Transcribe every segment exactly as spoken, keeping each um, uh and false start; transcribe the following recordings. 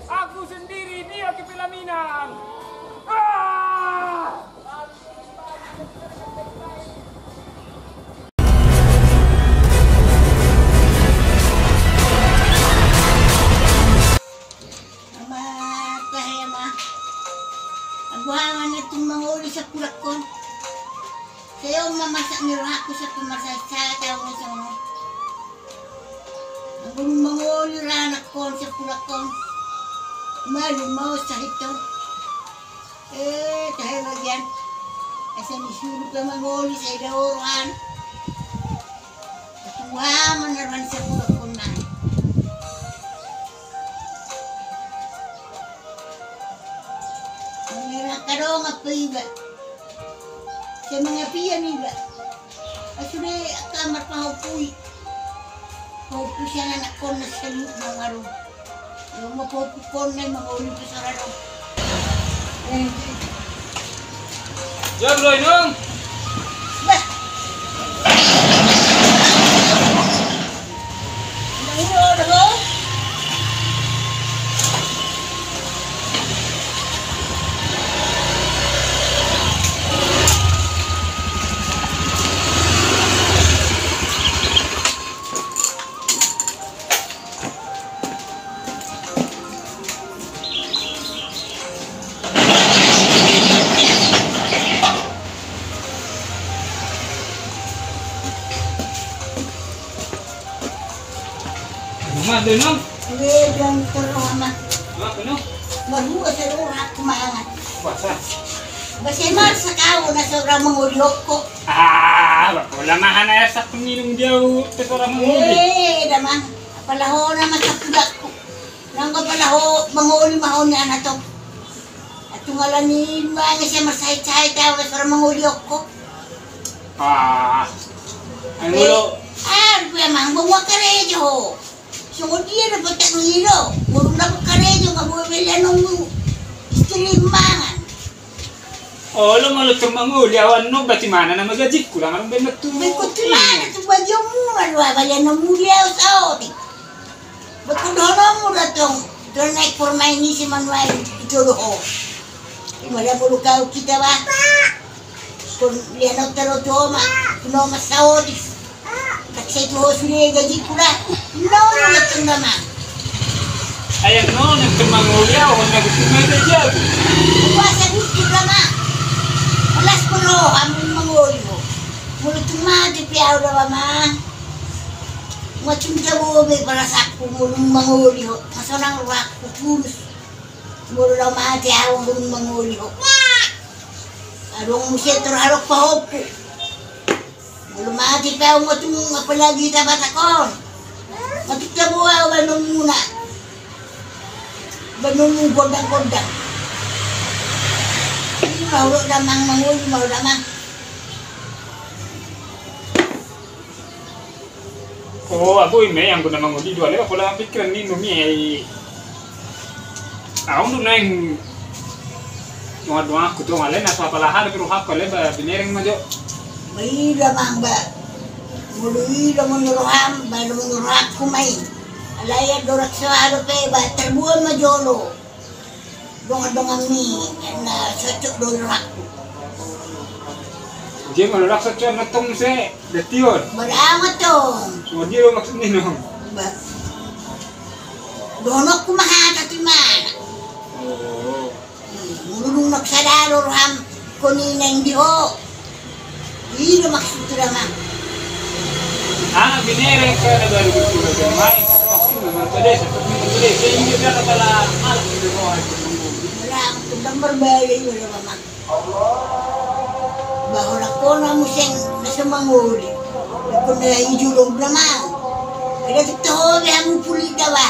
Aku sendiri dia ke pelaminan. Ah! Ama, tahe ama. Agu hama na tung mangoli sapulangkon. Sai on ma masak ni rohangku sampe marsahit-sahit au na songon on. Anggo dung mangoli rohanakkon sapulangkon, malum ma on sahit on. Eh, tahe bagian. Asa ni suru pe mangoli sai dao rohana. Tua ma na rohana sapulangkon na. Mangerang kadongan pe iba. Sai mangapian iba. Ai sude angka marpahompui. Pahompu sian anakkonna saluhut na ngadong. Ia ma pahompukonna i mangoli pe sora dong. Jam do inong. Bah. Inong, inong, inong. Rumah tu, Nong? Iya, jam tolu, Mama. Apa, Nong? Baru saya orang aku mangan. Puasa? Basi marsak au na so ra mangoli ho. Ah, ba pola ma hana air saku minum dia, pe so ra mangoli. Eh, damang. Apala ho na masak pudakku. Nang apala ho mangoli ma ho ni anak tong. Atung ala ni mangan sian marsahit-sahit au na so ra mangoli ho. Ah. Anggo lo. Ah, rupia mang, bau karejo ho. Songon dia do patak ni do, molo dapot karejo nga boi belian nonmu istri mangan. Olo, molo tung mangoli au annon, berarti mana nama gajikku, lang adong baen nonmu tu. Baen nonmu tu mana tu bajomuna do, belian nonmu dia saotik. Baen nonmu do tong, do naik pormain ni si manuai itu do ho. Ima dia molo kau kita ba. Kon lian au taro tu oma, tu oma saotik. Tak sai tu ho sude gajikku da. Nol na tong damang. Ayang nol na tong mangoli au, hona gusuk mai da jago. Puasa gusuk damang. Las polo hamu mangoli ho. Molo tung mate pe au da damang. Macam jabo be parasakku molo mangoli ho. Masonang rohakku tulus. Molo lao mate au molo mangoli ho. Adong muse tor adong pahompu. Molo mate pe au matung apalagi ita Batak on. Matung tabo au baen nonmuna. Baen nonmu gondang-gondang. Ima olo damang mangoli ma olo damang. Oh, aku ime yang guna mangoli dua lewa pola pikiran ni numi ai. Au ndu naeng dongan-dongan aku tu alai na so apala hal ke rohakku alai ba binereng ma jo. Ba i damang ba. Molo i do molo roham ba do molo rohakku ma i. Alai andorang so aha dope ba tarbuan ma jolo. Dongan-dongan ni na cocok do rohakku. Dia molo rohak cocok na tong se. Dation. Ba dang antong. Songon dia do maksud ni, Nong? Ba. Dohononku ma hata tu imana. Oh. Molo dung nang sada do roham, koni naeng di ho. I do maksud tu damang. Anak binereng ke na baru berkurang dan main. Maksudnya, berpedesa, berpedesa. Ini dia kata lah, malah di rumah. Ba dang tu dang berbahaya i do damang. Ba holan hona muse na so mangoli. Ingkon na i jolo damang. Ai dang tu toho be hamu puli da ba.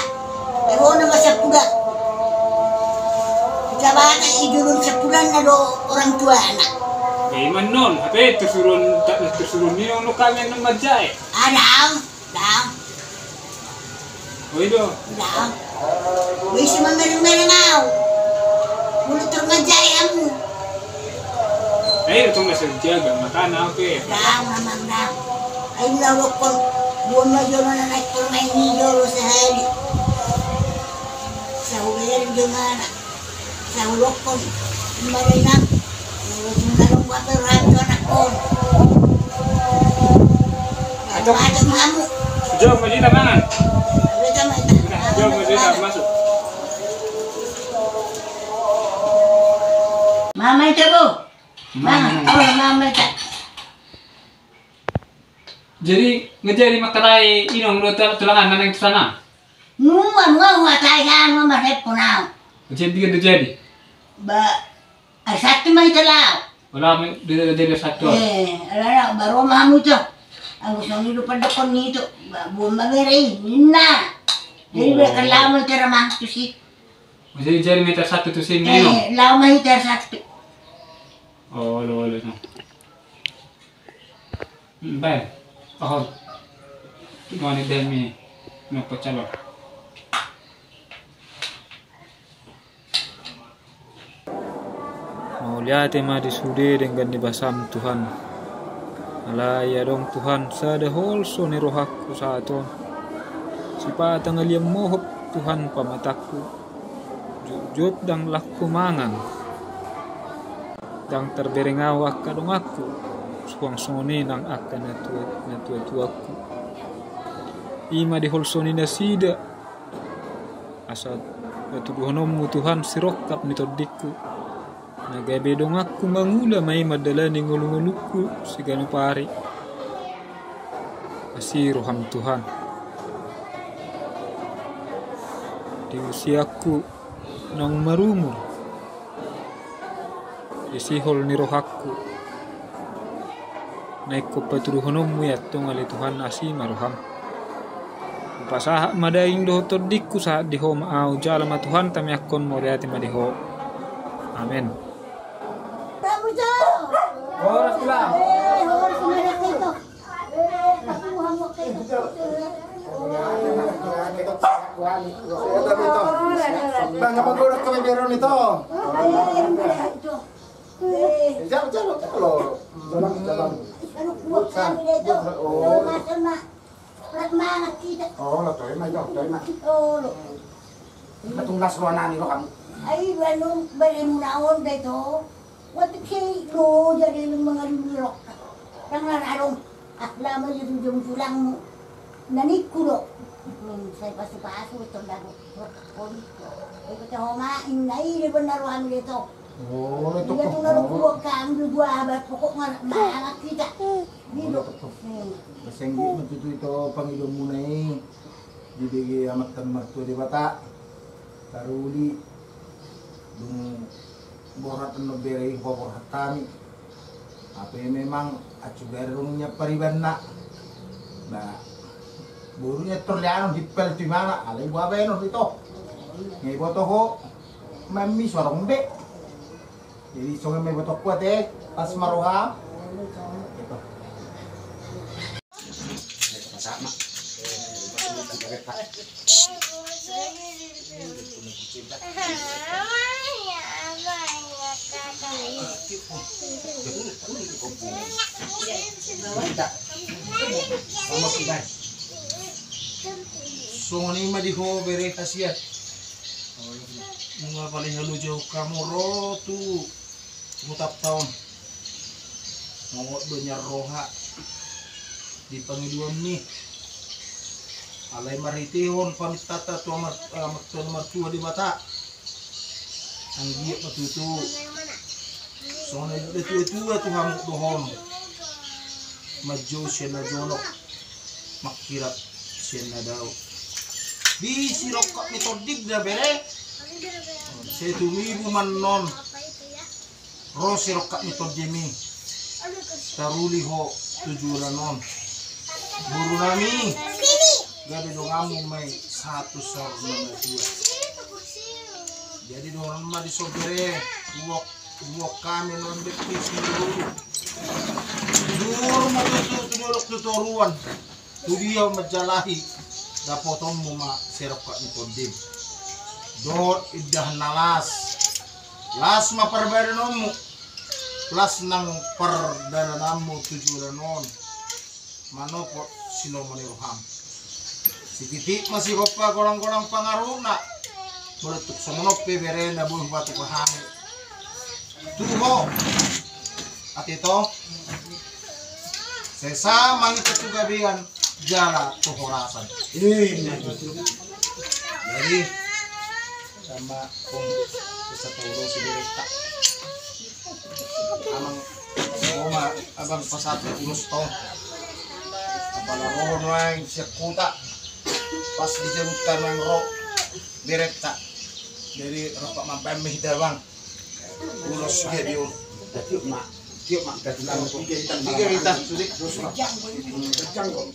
Ai hona ma sapuda. Ita Batak i jolo sapudanna do orang tuana. Ba i ma annon, hape tersuruan, tak tersuruan ni ono kami annon manjae. Adang. Dang. Oi do. Dang. Oi, si mamereng-mereng au. Molo tor manjae hamu. Ai do tong na so jaga makana oke. Dang, mamang dang. Ai na dokkon. Dua ma jolo na naik pormain ni jolo sehari. Saulokon, mari nang. Sudah nunggu apa raja nakon. Macam-macam kamu. Jauh mau kita mangan. Jauh mau kita masuk. Mama itu, Bu. Mama. Mama. Oh, mama itu. Jadi, nggak jadi makan rai inong dua tulangan nang itu sana. Nunga, nunga, nunga, tai kan, nunga, masepo nau. Jadi, dia jadi. Ba, hari Sabtu ma hita laho. Ora, dia, dia, dia Sabtu. Eh, ala, ala, baru ma hamu tu. Anggo songon i do pandokon ni tu. Ba, buat ma bere i, ninna. Jadi, oh, bere kan laho ma hita ramah tu si. Jadi, jadi ma hita Sabtu tu si, eh, neno. Laho ma hita Sabtu. Oh, lo, lo, no. Baen. Oho. Mani demi no pecalo. Mauliate ma di sude denggan ni basam Tuhan. Alai adong Tuhan sada holso ni rohangku sahat on. Sipata ngalian mohop Tuhan pamatangku. Jotjot ndang langku mangan. Ndang tarbereng au angka donganku, suang songon i nang angka natua, natuatuangku. I ma diholso ni nasida, asa patuduhononmu Tuhan sirongkap ni tondingku. Na gabe donganku mangula ma i mandalani ngolungolungku siganup ari. Asi roham Tuhan. Di usiangku naung marumur. Di sihol ni rohangku. Na ingkon patuduhononmu i antong ale Tuhan asi ma roham. Hupasahat ma daging dohot tondingku sahat di Ho ma au jala ma Tuhan tamiangkon mauliate ma di Ho. Amen. Horas tulang. Bang, apa gua udah kebeberon itu? Jalo, jalo, jalo. Jalan, jalan. Oh. Berat banget kita. Oh, lo toi ma, lo toi ma. Oh, lo. Betung las roha nami lo kamu. Ai, banu, bari muna on, beto. Waktu kei lo jadi lu mengalami rok. Tangan adong. Ah, lama jadi ujung tulangmu. Naniku lo. Hmm, saya pasu-pasu, betul dah, Bu. Rok, rok, rok. Saya kata, "Oma, inna ini benar, Wami, beto." Oh, betul. Iya, tuh, naruh kuat kami, dua abad, pokoknya banget kita. Gitu. Hmm. Sengge ma tutu ito pangidoanmuna i, dibege Amanta na martua Debata, taruli, dung borhat annon bere i hupaborhat hami. Hape memang acu gari rong nian paribanna. Ba, boru nian torlianon hippal tu imana, alai boha baenon ito. Nga iboto ho, mami sorong be. Jadi songon i ma ibotongku ate, pas ma roha. Songon i ma di ho bere hasian. Nunga paling halu jauh kamu ro tu Mutaptaon. Mongot do nian roha di pangidoanmi. Alai marhitehon pamintanta tu Amanta na martua Debata. Anggiat ma tutu songon na didok ni natua-tua tu hamu dohonon. Manjou sian na jonok, mangkirap sian na dao. Di sirongkap ni tondim da bere. Sai tumibu ma annon. Ro sirongkap ni tondimi. Taruli ho tu joloan on. Boru nami. Gabe donganmu ma i sahat tu saur matua. Jadi dohonon ma di son bere. Uok, uok hami non dek di sini. Jur ma tutu tu dolok tu toruan. Tu dia manjalahi dapotonmu ma sirongkap ni tondim. Dohot indahan na las. Las ma parbadanonmu. Las nang pardalananmu tu joloan on. Manopot sinomba ni roham. Sititi ma sigompa golang-golang pangaruna. Molo tung songon on pe bere na boi hubahen tu hami. Tu ho. Ate to. Sesa ma hita tu gabean jala tu horasan. Jadi sama pung sesa tolo si bereta. Amang, oma, abang pasahat ulos to. Apala roho nuaeng sian huta. Pas di jerukta nuaeng ro bereta. Jadi rapat mambaen hita bang. Ulos dia di ul. Tiop ma, tiop ma. Tiga kita, tiga kita sudah. Janggo.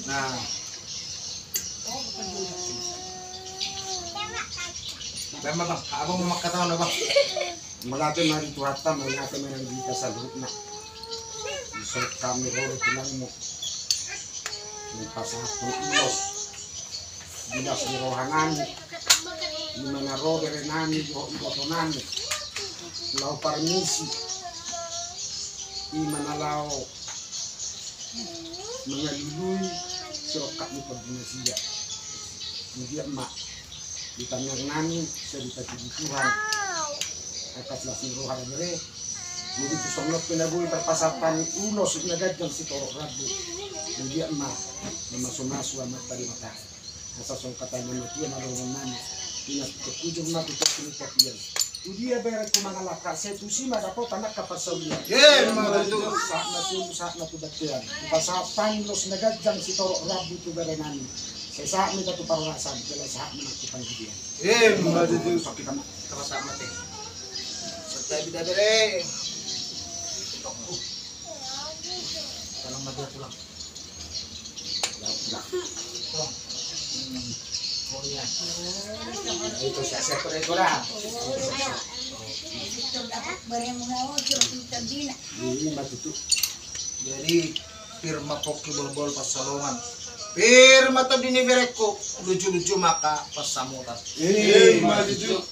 Nah. Bang, bang, abang mau makan tahu bang. Mauliate ma di Tuhanta, mauliate ma di hita saluhutna. Di son hami ro di tulangmu. Di pasahat ulos. Di las ni roha nami. Di mana ro bere nami, di ho iboto nami. Laho parmisi. Di mana laho mangalului sirongkap ni pardonasian. Kemudian ma di tangiang nami, sai dipatudu Tuhan angka las ni roha na bere. Jadi tu songon on pe na boi tarpasahat hami ulos na ganjang sitorop rambu. Kemudian ma na masumasu Amanta Debata. Asa songon hata ni na matua na dohonon nami. Ina tu ujung ma tu tingki ni tapian. Tu dia berengku mangalangka, sai tusi ma dapotan angka parsaulian. Emma tutu. Sahat ma tu, sahat ma tu bontean. Hupasahat hami ulos na ganjang sitorop rambu tu bere nami. Sai sahat ma hita tu parhorasan, jala sahat ma nang tu panggabean. Emma tutu. Sok hita ma. Hita pasahat ma te. Santabi da bere. Tanang ma dia pulang. Jadi pir ma pongki bolbol pansalongan. Pir ma tondi ni berengku, luju-luju ma angka pansamotan. Emma tutu.